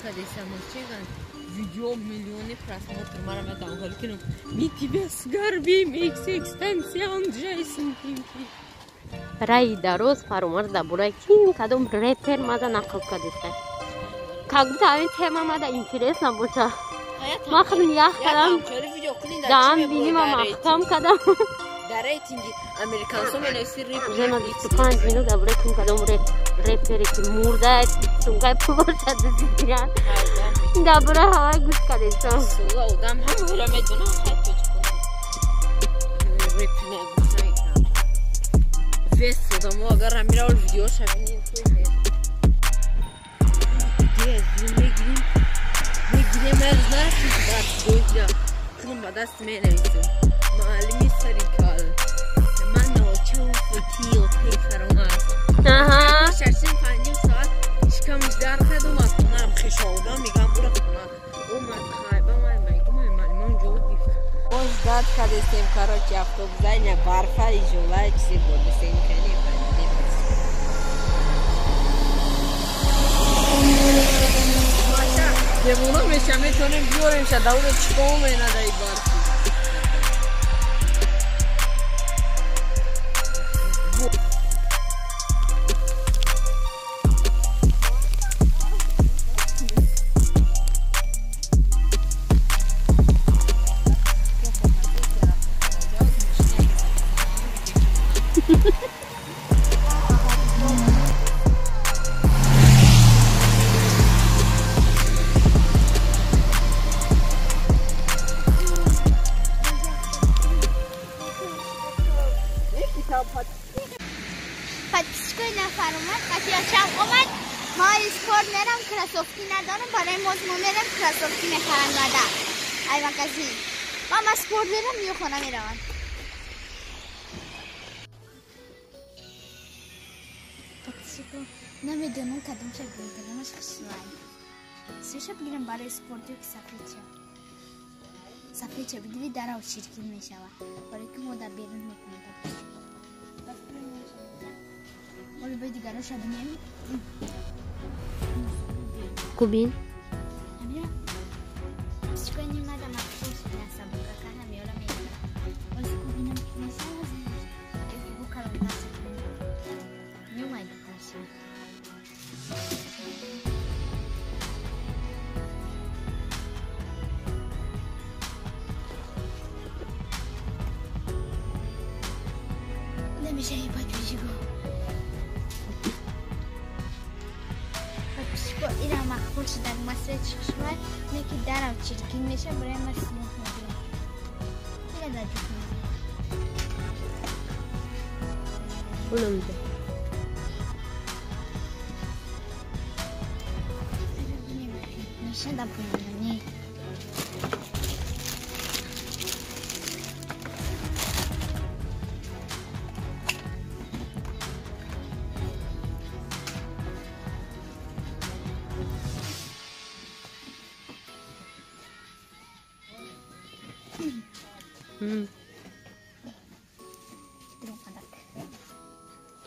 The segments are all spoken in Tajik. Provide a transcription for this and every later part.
кадесам, видео миллионы просмотров, мара метам халкину. Мы тебя сгорбим, XXXTentacion, Джейсон Кинки. Рай дароз фаромар дабура кин кадом репер мада нақл кадеса. Как будто ами тема мада интересна боша. Ма худам ях кадам. Дам бинима махкам кадам. Дар рейтинги американсо менависи реп. Уже ма 25 минут дабура кин кадом репере ки мурда сумкай пулоша дизиян. Дабура ҳавай гӯш кадесам. Сула одам ҳамаро медонам, хай тоҷикон. Реп нагӯш намекунам. Вес одамо агар ҳамира видеоша бинин туй мегирим. Мегирем, ман нарафтем ки дарсгоҳ дидам. Худам ба даст менависам. Маълими сари кал. Ман наочав фотиё тей фаромад. Шашим панҷим соат шикамиш дард кард, омад хонаам хеша одам мегам бура хона. Омад хайба май майгум ай маълимон ҷавоб гирифт. Боз дард кардестем, короче, автобусай на барфа и жолай чизе бурдестем, хеле фаҳмидем. Девона меша метонем биёремша, давра чикор менадаи барфи. Подписчикои нафаромад, қатиячам омад. Ма спорт мерам, кроссовки надорам, барои моз мо мерам, кроссовки мехарам бада. Ай магазин. Ма ма спорт мерам, ё хона меравам. Подписчико, намедонам кадомша бигирам, кадомаш хушрӯай. Сеша бигирам барои спорт ё ки сафедча. Сафедча бигири дарав чиркин мешавад. Барои ки мо дар берун мекунем подписчико. Оли бой дигароша бинем. Кубин. Амира. Псичко нимада мақсус насабука кана миёра мегира. Ози кубинам мешава ёки бу калонтарша кунем. Меомайдатарша. Намешаи подписчико. Подписчико, ира мақбул шудан масъала чишмай, не ки дарав чиркин меша, барои ма сиёҳ мегирам. Ира дар ҷуфт мегирам. Унамда. Ира бинем, меша да поёна, не.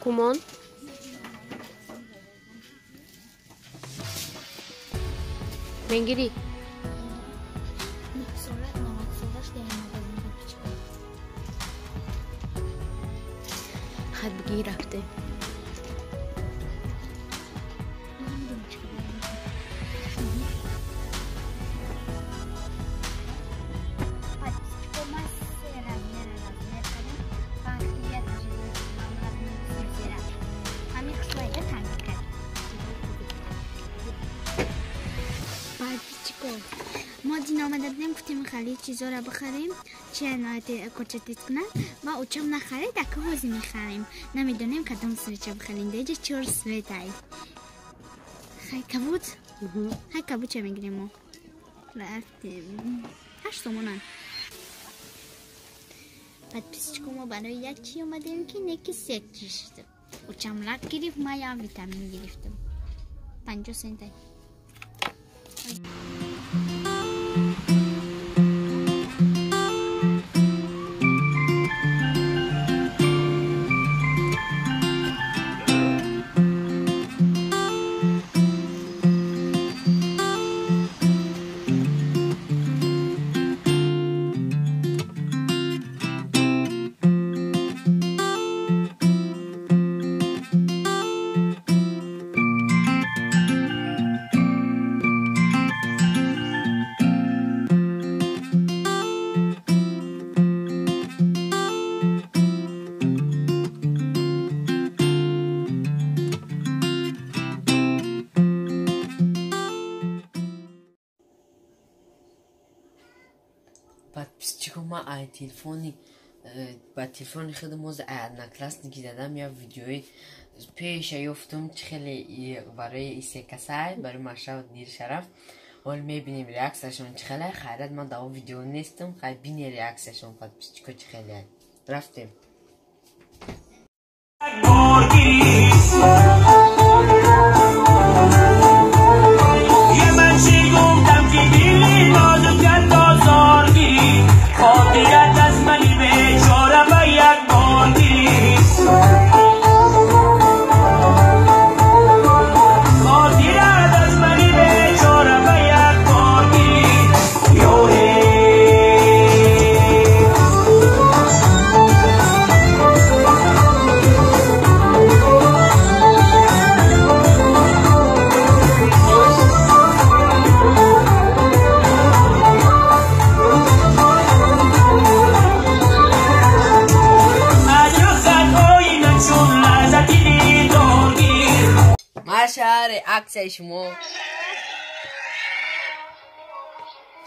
Кумон. Мегири. Хат бигир рафте. Мо дин омада будем, гуфтем хали чизоро бихарем, чи кочатиз кунам. Ма учам нахаред, ака ҳози мехарем. Намедонем кадом свеча бихарем. Даиҷа чор свет ай. Хай кабуд? Хай кабуд ча мегирем мо. Рафтем. 8 сомонан. Подписчико мо барои як чи омадем ки неки се чи шуд. Учам лак гирифт, ма ям витамин гирифтам. 50 сент ай. Ма ай телефони ба телефони худам оз одноклассники дадам я видеои пеша ёфтум, чӣ хеле барои исекасай, барои Маша Дир Шараф. Ҳол мебинем реаксияшон чӣ хеле. Хайрат, ман дар он видео нестам. Хай, бине реаксияшон, подписчико, чӣ хеле. Рафтем. Маша, реаксияи шумо?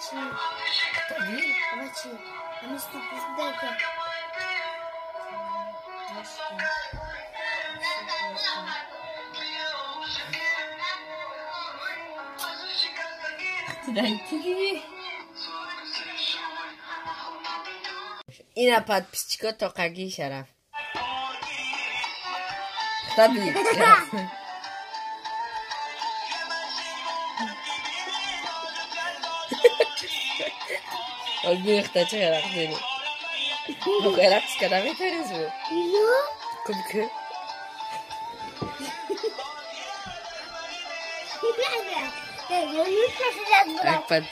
Чӣ? Ама чӣ? Ами сюрприз будай-ка. Ина, подписчико, тоқагии Шараф. Таби. Олбихта чӣ рақс дорӣ? Рақс карда метавонӣ? Ё? Куб ку. Так, под.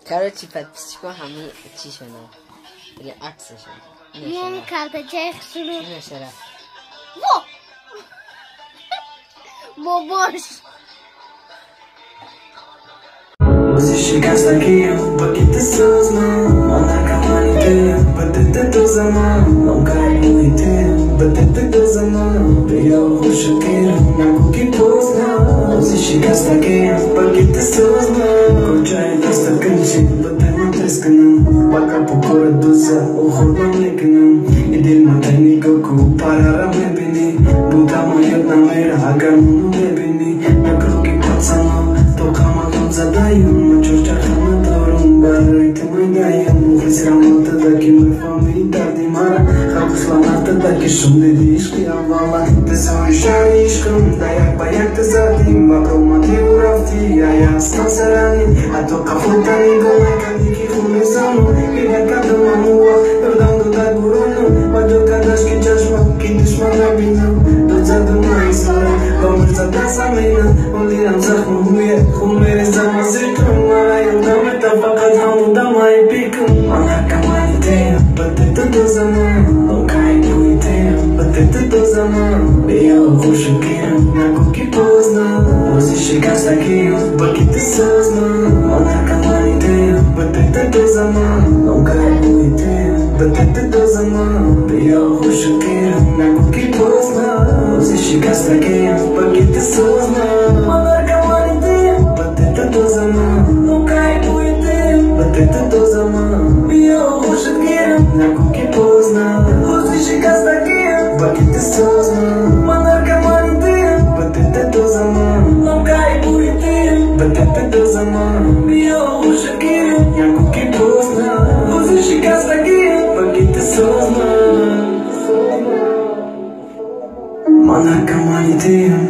Короче, подписчико, ҳамин чӣ шуна? Реаксияшон. Мон картачаи хушрӯ. Ина Шараф. Во! Бобош. Шикастагиам пакети сӯзман, ман наркоманитем, бадете дозаман, номкайбуитем, бадете дозаман, биё хушакирам, нагӯ ки познам. Ози шикастагиам пакети сӯзман, кӯчаи даста кунчи, бадема тресканам, бака покора дуза, ухода мекунам, и дилма тайни коку парара мебинӣ, будама ёд намера, агар ману мебинӣ, на круги пацано, тоқама ғам задаем, ман чорчархана дорум, барои ту майдаем, мухлис раматада ки мефаҳмӣ дарди мара, халқисланатада ки шуниди ишқи аввала, тизои шаҳри ишқам, да як ба як ту задӣ, ба омадиву рафтӣ, ая астан сарани, ҳатто қафота нигоҳ накардӣ ки хун мезанам, гиря кардам ҳамон вақт, ёрдам дода гуронам, ба ҷо кардаш ки чашмам, ки душман набинам, дод задум айсара, ба мирзада заминам, он дилам захму ҳуя, хун мерезам аз иқм, мара ёдамета фақат ҳамон дамаи пикм, ман наркоманитем, бадете дозаман, нокайбуитем, бадете дозаман, биё хушакирам, нагӯ ки познам, ози шикастагиам, пакети сӯзман, ман наркоманитем, бадете дозаман, нокайбуитем, бадете дозаман, биё хушакирам, нагӯ ки познам, ози шикастагиам, пакети сӯзман, ман наркоманитем, бадете дозаман, нокайбуитем, бадете дозаман, биё хушакирам, нагӯ ки познам, ози шикастагиам, пакети сӯзман, ман наркоманитем, бадете дозаман, нокайбуитем, бадете дозаман, биё хушакирам, нагӯ ки познам, ози шикастагиам, пакети сӯзман, ман наркоманитем.